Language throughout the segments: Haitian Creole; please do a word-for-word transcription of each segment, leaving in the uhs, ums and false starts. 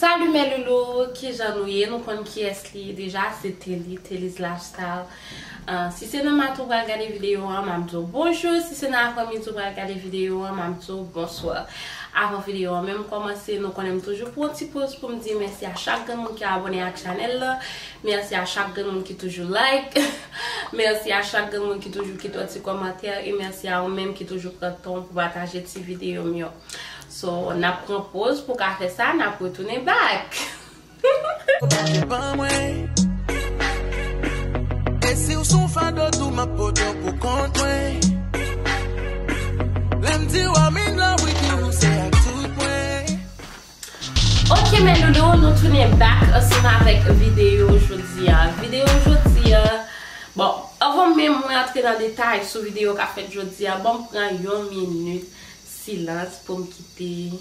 Salut mes loulous, kijan nou ye? Nou konn kiyès li ye deja, se Telly, Telly's Lifestyle. Ah, si se nan maten ou pral gade videyo an, m ap di w bonjou. Si se nan aprèmidi ou pral gade videyo an, m ap di w bonswa. Avan videyo an menm kòmanse, nou konnen m toujou pran yon ti poz pou m di mèsi a chak grenn moun ki abòne ak chanèl la. Mèsi a chak grenn moun ki toujou like. Mèsi a chak grenn moun ki toujou kite yon ti kòmantè. E mèsi a ou menm ki toujou pran tan w pou pataje ti videyo m yo. So, n ap pran poz pou ka fè sa, n ap retounen back. Ou pa devan mwen. E si w sou fado tou, m ap pote w pou kont mwen. Lè m di w I'm in love with you, se ak tout mwen. Ok, mes loulous, nou tounen back ansanm avèk videyo jodi a. Videyo jodi a, bon, avan menm mwen antre nan detay sou videyo k ap fèt jodi a, ban m pran yon minit silans pou m kite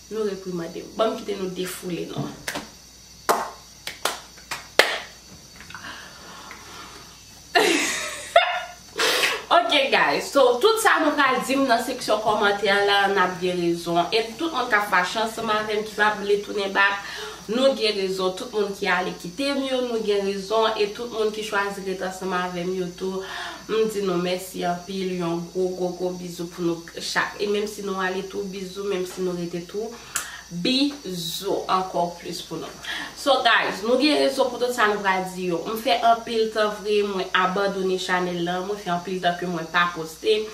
nou reprimande m. Ban m kite nou defoule nou. Ok, guys. So, tout sa nou pral di m nan seksyon kòmantè la, n ap gen rezon. E tout moun k ap fache ansanm avè m, ki pa vle tounen back, nou gen rezon. Tout moun ki ale kite m yo, nou gen rezon. E tout moun ki chwazi ret ansanm avè m yo tou, m di nou mèsi anpil. Yon gwo, gwo, gwo bizou pou nou chak. E menm si nou ale tou, bizou. Menm si nou rete tou, bizou ankò plis pou nou. So guys, nou gen rezon pou tout sa nou pral di yo. M fè anpil tan vre, mwen abandone chanèl lan, mwen fè anpil tan ke mwen pa poste.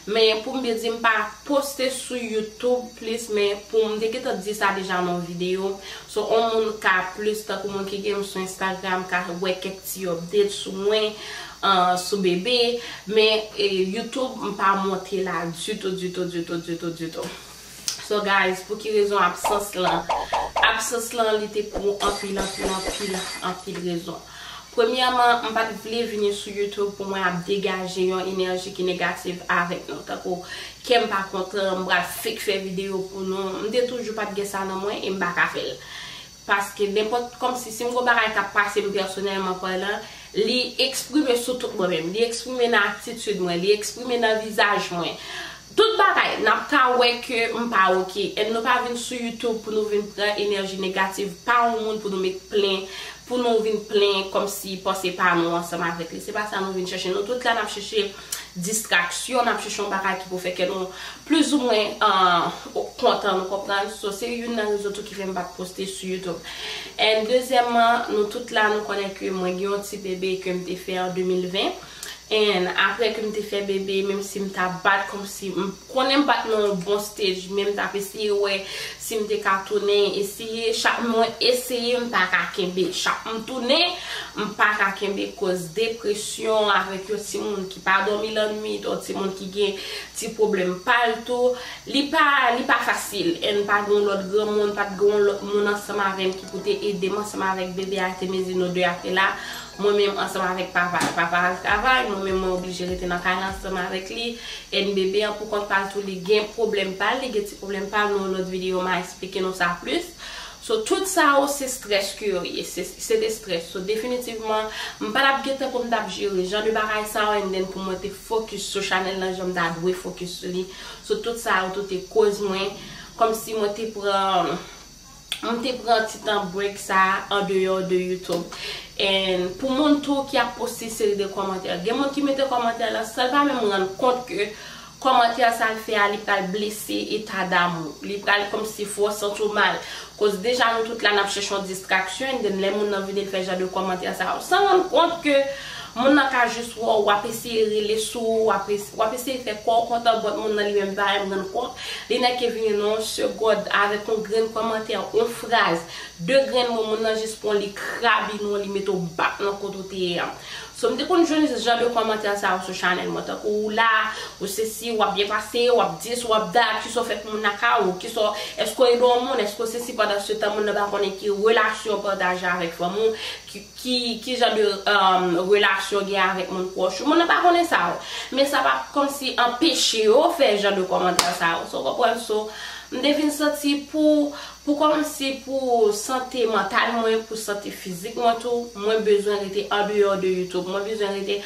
Men pou m byen di, m pa poste sou YouTube plis, men pou m te gentan di sa deja nan yon videyo. So, yon moun ka plis tankou moun ki gen m sou Instagram, ka wè kèk ti update sou mwen, ah, sou bebe. Men, eh, YouTube, m pa monte la ditou, ditou, ditou, ditou, ditou. So guys, pou ki rezon absans lan? Absans lan, li te pou anpil, anpil, anpil, anpil rezon. Premyèman, m pa t vle vini sou YouTube pou mwen ap degaje yon enèji ki negatif avèk nou. Tankou kè m pa kontan, m pral fake fè videyo pou nou. M te toujou pa t gen sa nan mwen e m pa ka fè l. Paske nenpòt, kòmsi si m gon bagay k ap pase m pèsonèlman palan, li eksprime sou tout mwen menm. Li eksprime nan atitid mwen, li eksprime nan vizaj mwen. Tout bagay, n ap ka wè ke m pa oke. And nou pa vin sou YouTube pou nou vin pran enèji negatif pa yon moun pou nou met plen, pou nou vin plen kòmsi panse pa nou ansanm avèk li. Se pa sa nou vin chèche. Nou tout la n ap chèche distraksyon, n ap chèche yon bagay ki pou fè kè nou plizoumwen, ah, kontan, nou konprann. So, se youn nan rezon tou ki fè m pa t poste sou YouTube. And dezyèmman, nou tout la, nou konnen ke mwen gen yon ti bebe ke m te fè an de mil ven. And apre ke m te fè bebe, menm si m t ap bat, kòmsi m konnen m pa t nan yon bon stage, men m t ap eseye wè si m te ka tounen, eseye, chak mwen eseye, m pa ka kenbe. Chak m tounen, m pa ka kenbe koz depresyon avèk yon timoun ki pa dòmi lannwit, yon timoun ki gen ti pwoblèm pa l tou. Li pa, li pa fasil. And pa gen yon lòt granmoun, pa t gen yon lòt moun ansanm avè m ki pou te ede m ansanm avèk bebe a, te mezi nou de a te la. Mwen menm ansanm avèk papa l. Papa al travay, mwen menm mwen oblije rete nan kay la ansanm avèk li. And bebe an pou kont pa l tou, li gen pwoblèm pa l, li gen ti pwoblèm pa l, nan yon lòt videyo m a eksplike nou sa plis. So, tout sa yo, se strès ke yo ye, se, se de strès. So, definitivman, m pa t ap gen tan pou m t ap jere jan de bagay sa yo, and then pou mwen te focus sou chanèl lan, jan m ta dwe focus sou li. So, tout sa yo tou te koz mwen, kòmsi mwen te pran, mwen te pran ti tan break sa a andeyò de YouTube. And pou moun tou ki ap poste seri de kòmantè, gen moun ki mete kòmantè la, san l pa menm rann kont ke kòmantè sa l fè a, li pral blese eta damou. Li pral kòmsi fè w santi w mal. Koz deja nou tout la n ap chèche yon distraksyon, and then lè moun nan vin, l fè jan de kòmantè sa yo. San rann kont ke moun nan ka jis wè w, w ap eseye rele sou ou, w ap es-, w ap eseye fè kò w kontan, but moun nan li menm pa menm rann kont. Li nèk ke vini nan yon segond avèk yon grenn kòmantè, yon fraz, de grenn mo, moun nan jis pran li krabinen w, li mete w back nan kote w te ye a. So, m te konn jwenn jan de kòmantè sa yo sou chanèl mwen, tankou ou la, ou sesi, w ap byen pase, w ap dis, w ap dat, kisa w fè pou moun nan ka ou, kisa w, èske w ede yon moun, èske w sesi, pandan se tan moun nan pa konnen ki relasyon w pataje avèk fanmi w, ki, ki, ki jan de, um, relasyon w gen avèk moun pwòch ou. Moun nan pa konnen sa yo. Men sa pa kòmsi anpeche yo fè jan de kòmantè sa yo. So, w konprann? So, m te vin santi pou, Pou kòmanse, pou sante mantal mwen, pou sante fizik mwen tou, mwen bezwen rete andeyò de YouTube. Mwen bezwen rete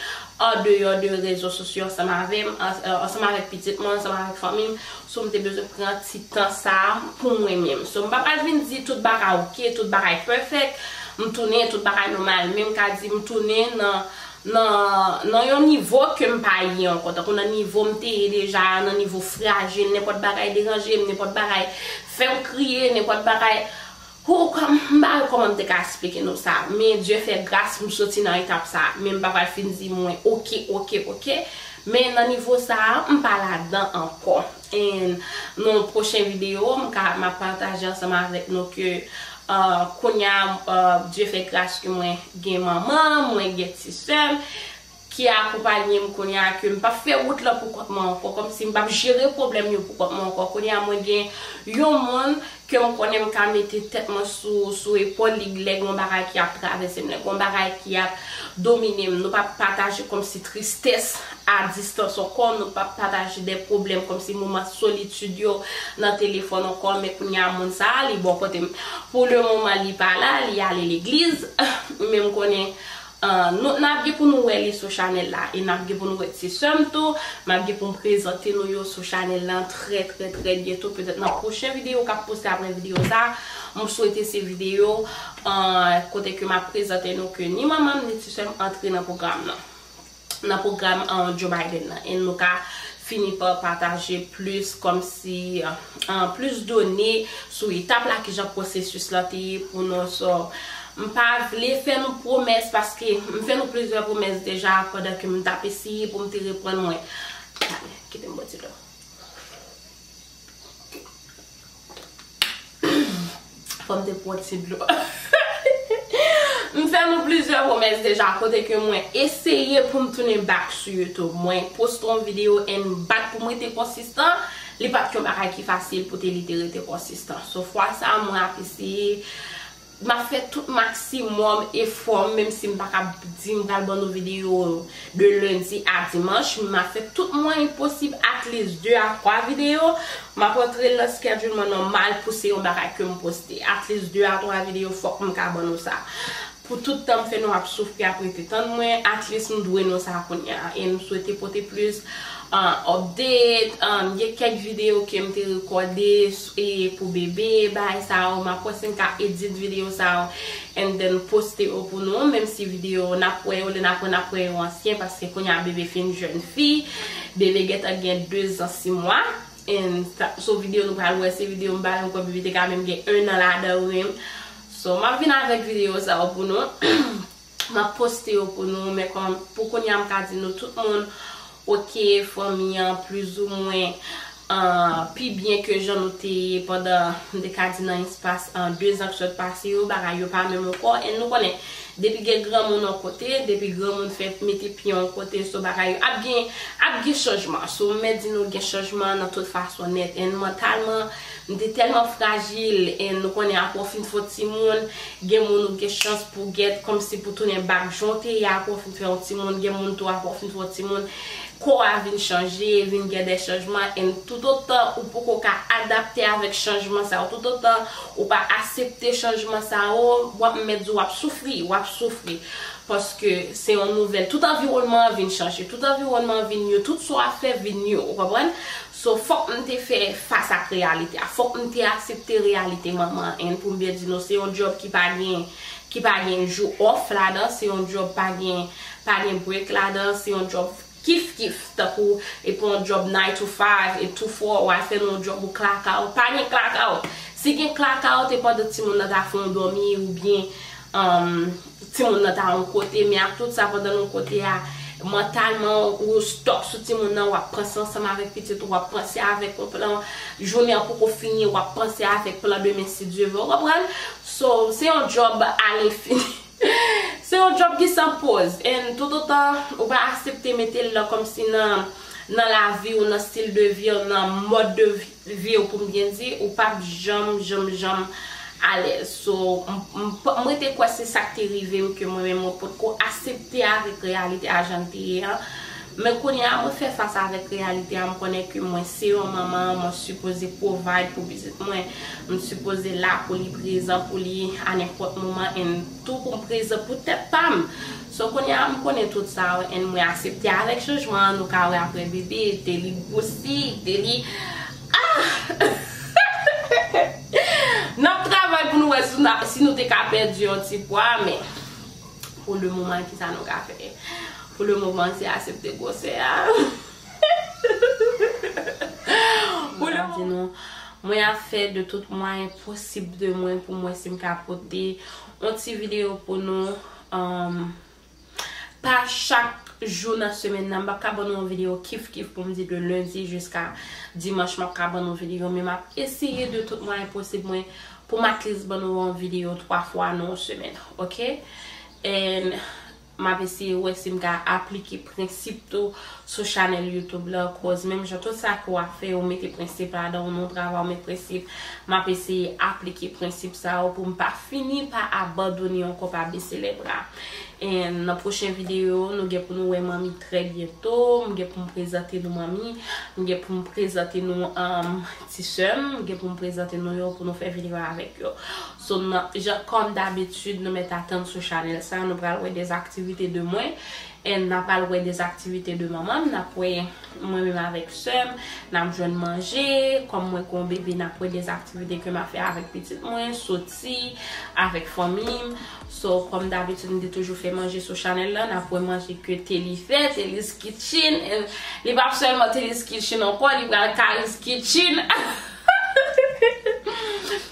andeyò de rezo sosyo ansanm avè m, ans-, euh, ansanm avèk pitit mwen, ansanm avèk fanmi m. So, m te bezwen pran ti tan sa a pou mwen menm. So, m pa pral vin di tout bagay oke, tout bagay pèfèk, m tounen, tout bagay nòmal. Men m ka di m tounen nan nan, nan yon nivo ke m pa ye ankò. Tankou nan nivo m te ye deja, nan nivo frajil, nenpòt bagay deranje m, nenpòt bagay fè m kriye, nenpòt bagay, ou kòm, m pa wè kòman m te ka eksplike nou sa. Men Dye fè gras, m soti nan etap sa. Men m pa pral fin di mwen oke, oke, oke. Men nan nivo sa a, m pa ladan ankò. And nan pwochen videyo, m ka, m ap pataje ansanm avèk nou ke, uh, kounye a, uh, Dye fè gras ke mwen gen manman, mwen gen ti sè m ki akonpanye m kounye a, ke m p ap fè wout lan pou kont mwen ankò, kòmsi m p ap jere pwoblèm yo pou kont mwen ankò. Kounye a, mwen gen yon moun ke m konnen m ka mete tèt mwen sou, sou epòl li, lè gen yon bagay ki ap travèse m, lè gen yon bagay ki ap domine m. Nou p ap pataje kòmsi tristès a distans ankò, nou p ap pataje de pwoblèm kòmsi moman solitid yo nan telefòn ankò, men kounye a, moun sa a, li bò kote m. Pou le moman, li pa la, li ale legliz, men m konnen Ah, nou, n ap gen pou nou wè li sou chanèl la. E n ap gen pou nou wè ti sè m tou. M ap gen pou m prezante nou yo sou chanèl la trè, trè, trè byento. Petèt nan pwochen videyo k ap poste apre videyo sa, m swete se videyo, ah, kote ke m ap prezante nou ke ni manman m, ni ti sè m antre nan pwogram nan. Nan pwogram, ah, Joe Biden nan. E nou ka fini pa pataje plis kòmsi, ah, plis done sou etap la, kijan pwosesis la te ye pou nou. So, m pa vle fè nou pwomès paske m fè nou plizyè pwomès deja pandan ke m t ap eseye pou m te reprann mwen. Gade, kite m bwè ti dlo. Fò m te pran ti dlo. M fè nou plizyè pwomès deja kote ke mwen eseye pou m tounen back sou YouTube. Mwen poste yon videyo and back pou mwen te konsistan. Li pa t yon bagay ki fasil pou te li te rete konsistan. So fwa sa, mwen ap eseye, m ap fè tout maksimòm efò m, menm si m pa ka di m pral ban nou videyo de lendi a dimanch, m ap fè tout mwayen posib, at least de a twa videyo. M ap rantre l nan schedule mwen nòmal pou se yon bagay ke m poste. At least de a twa videyo, fòk m ka ban nou sa. Pou tout tan m fè nou ap soufri ap rete tann mwen, at least m dwe nou sa kounye a. E m swete pote plis, ah, update, ah, gen kèk videyo ke m te rekòde s-, e pou bebe, bagay sa yo, m ap wè si m ka edit videyo sa yo, and then poste yo pou nou, menm si videyo n ap wè yo, lè n ap wè, n ap wè yo ansyen, paske kounye a bebe fin jèn fi, bebe gentan gen de zan sis mwa. And sa, so videyo nou pral wè, se videyo m pale, m kwè bebe te ka menm gen en an ladan l menm. So, m ap vin avèk videyo sa yo pou nou. M ap poste yo pou nou, men kòm pou kounye a m ka di nou tout moun, oke, fanmi an, plizoumwen, ah, pi byen ke jan nou te ye pandan, m te ka di nan espas, ah, de zan k sot pase yo, bagay yo pa menm ankò. And nou konnen, depi gen granmoun yon kote, depi granmoun fè mete pye yon kote, so bagay yo ap gen, ap gen chanjman. So, m mèt di nou gen chanjman nan tout fason nèt. And mantalman, m te tèlman frajil, and nou konnen apre w fin fè w timoun, gen moun ou gen chans pou gèt, kòmsi pou tounen back jan w te ye apre w fin fè yon timoun, gen moun tou apre w fin fè yon timoun, kò a vin chanje, vin gen de chanjman, and toutotan ou poko ka adapte avèk chanjman sa yo, toutotan ou pa aksepte chanjman sa yo, w ap mèt di w ap soufri, w ap soufri. Paske se yon nouvèl, tout anviwònman an vin chanje, tout anviwònman an vin new, tout sa w ap fè vin new, ou konprann? So, fòk m te fè fas ak reyalite a, fòk m te aksepte reyalite manman an, and pou m byen di nou, se yon job ki pa gen, ki pa gen jou off ladan, se yon job pa gen, pa gen break ladan, se yon job kif kif, tankou, e pa yon job nine to five, e two four, w al fè nan yon job ou klaka w, pa gen klaka w. Si gen klaka w, te pandan timoun nan ta fè yon dòmi, oubyen, um, timoun nan ta yon kote, men ak tout sa, pandan nou kote a, mantalman, ou stuck sou timoun nan, w ap panse ansanm avèk pitit ou, w ap panse avèk yon plan, jounen an poko fini, w ap panse avèk plan demen si Dye vle, ou konprann? So, se yon job a lenfini. Se yon job ki san poz. And toutotan ou pa aksepte mete l nan, kòmsi nan, nan lavi w, nan stil de vi w, nan mòd de vi, vi w, pou m byen di, ou p ap janm, janm, janm alèz. So, m, m, m rete kwè se sa k te rive m, ke mwen menm mwen potko aksepte avèk reyalite a jan l te ye an. Men kounye a, mwen fè fas avèk reyalite a, m konnen ke mwen se yon manman, mwen sipoze provide pou pitit mwen, m sipoze la pou li, prezan pou li a nenpòt moman, and tou pou m prezan pou tèt pa m. So kounye a, m konnen tout sa yo, and mwen aksepte avèk chanjman an, nou ka wè apre bebe, te li gwosi, te li, ah! N ap travay pou nou wè si nou, si nou te ka pèdi yon ti pwa, men pou le moman, kisa nou ka fè? Pou le moman, se aksepte gwosè a. Pou le moman, mwen ap fè de tout mwayen posib de mwen pou mwen si m ka pote yon ti videyo pou nou. Um, pa chak jou nan semèn nan, m p ap ka ban nou yon videyo kif kif pou m di de lendi jiska dimanch m ap ka ban nou videyo, men m ap eseye de tout mwayen posib mwen pou m at least ban nou yon videyo twa fwa nan yon semèn, oke? And m ap eseye wè si m ka aplike prensip tou sou chanèl YouTube la, cause menm jan tout sa ke w ap fè, ou mete prensip ladan, ou nan yon travay, ou met prensip, m ap eseye aplike prensip sa yo pou m pa fini pa abandone ankò, pa bese lè bra. And nan pwochen videyo, nou gen pou nou wè manmi trè byento. M gen pou m prezante nou manmi. M gen pou m prezante nou, um, ti sè m. M gen pou m prezante nou yo pou nou fè videyo avèk yo. So, nan, jan, kòm dabitid, nou mèt atann sou chanèl sa, nou pral wè des activités de mwen. And n a pral wè des activités de manman m, n ap wè mwen menm avèk sè m, n ap jwenn manje, kòm mwen gon bebe, n ap wè des activités ke m ap fè avèk pitit mwen, soti avèk fanmi m. So, kòm dabitid, m te toujou fè manje sou chanèl la, n ap wè manje ke Telly fè, Telly's Kitchen. And li p ap sèlman Telly's Kitchen ankò, li pral Carrie's Kitchen.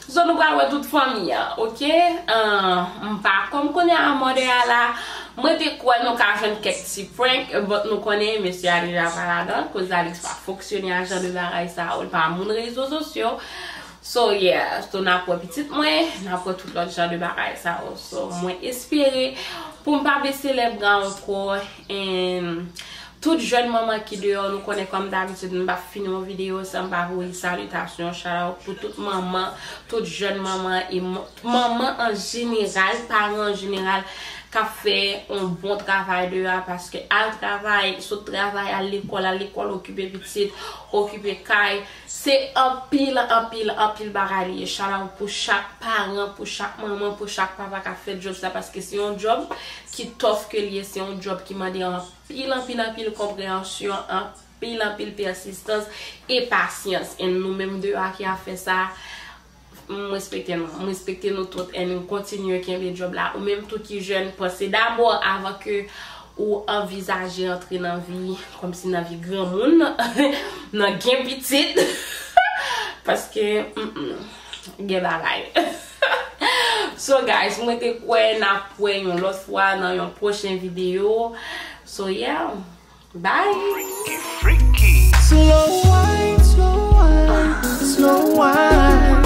So, nou pral wè tout fanmi an, oke? Ah, m pa konn konnen a mòde a la. Mwen te kwè nou ka jwenn kèk ti prank, but nou konnen mesye a deja pa ladan, koz Alix pa fonksyone a jan de bagay sa yo, li pa moun rezo sosyo. So, yeah, so n ap wè pitit mwen, n ap wè tout lòt jan de bagay sa yo. So, mwen espere pou m pa bese lè bra ankò, and tout jèn manman ki deyò, nou konnen kòm dabitid, m p ap fini yon videyo san m pa voye salitasyon, shout out pou tout manman, tout jèn manman e m-, manman an jeneral, paran an jeneral, k ap fè yon bon travay deyò a, paske al travay, sot travay, al lekòl, al lekòl, okipe pitit, okipe kay, se anpil, anpil, anpil bagay li ye. Shout out pou chak paran, pou chak manman, pou chak papa k ap fè djòb sa, paske se yon djòb ki tough ke li ye, se yon djòb ki mande anpil, anpil, anpil konpreyansyon, anpil, anpil pèsistans e pasyans. E nou menm deyò a ki ap fè sa, m respekte nou. M respekte nou tout, and kontinye kenbe djòb la. Ou menm tou ki jèn, panse dabò avan ke ou anvizaje antre nan vi, kòmsi nan vi granmoun, nan gen pitit. Paske, mm, mm, gen bagay. So, guys, mwen te kwè n ap wè yon lòt fwa nan yon pwochen videyo. So, yeah. Bye. Freaky, freaky. Slow wine, slow wine, slow wine.